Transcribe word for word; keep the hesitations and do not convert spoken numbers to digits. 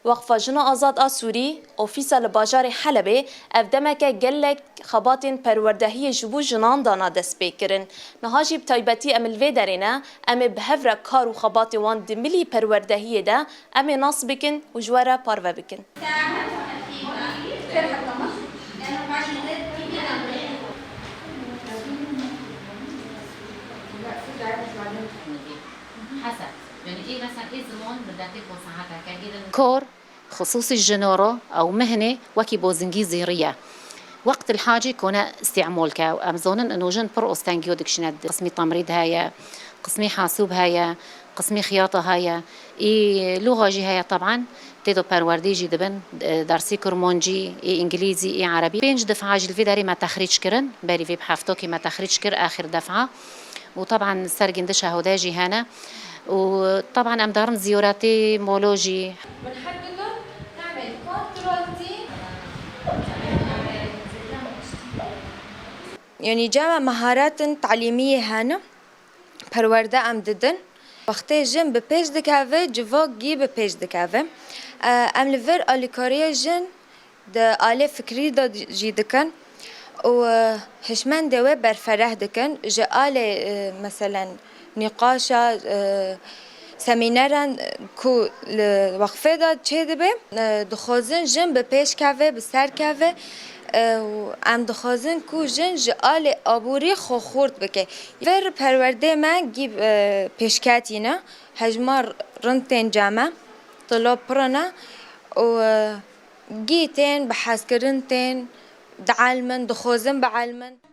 Weqfa Jina Azad a Sûrî, ofîsa li bajarê Helebê, ev demeke gelek xebatên perwerdehiyê ji bo jinan dana destpêkirin. Niha jî bi taybetî em li vê derê ne, em ê bi hev re kar û xebatê wan di milî perwerdehiyê de em ê nas bikin û ji we re parve bikin. Kor, xisûsî jino ro ew mihnê wekî bozingî zêrî ye. Weqt li hacî kone îstîmol ke û em zonin ino jin pir ostengiyo dikişîne di qismî temrîd heye, qismî hasûb heye, qismî xiyata heye. Î lûxa jî heye teb'en, tê do perwerdî jî dibin, e, dersî kurmancî, î îngilîzî, î erebî. Pênc dif'a jî li vî derê me texrîc kirin, berî vî bi heftokî me texrîc kir, axir def'a. Û teb'en ser gindiş hode jî hene. Û teb'en em darin ziyoretê molo jî. Yanî cema meharetin talîmiyê hene, perwerde em didin. Wextê jin bi pêş dikeve, civak gî bi pêş dikeve. E, em li vir alîkariya jin di alê fikrî de jî dikin û, e, hişmendê wê berfereh dikin. Ji alê, e, meselen, nîqaşa, e, semîneran ku li weqfê de çêdibe, e, dixwazin jin bi pêş keve, bi ser keve, e, û em dixwazin ku jin ji alê aborî xwe xurt bike. Vir perwerdê me gî, e, pêşketî ne, hejmar rind tên cem e, tila pir in e û, e, gî tên, bi hezkirin tên, dielmin, dixwazin bielmin.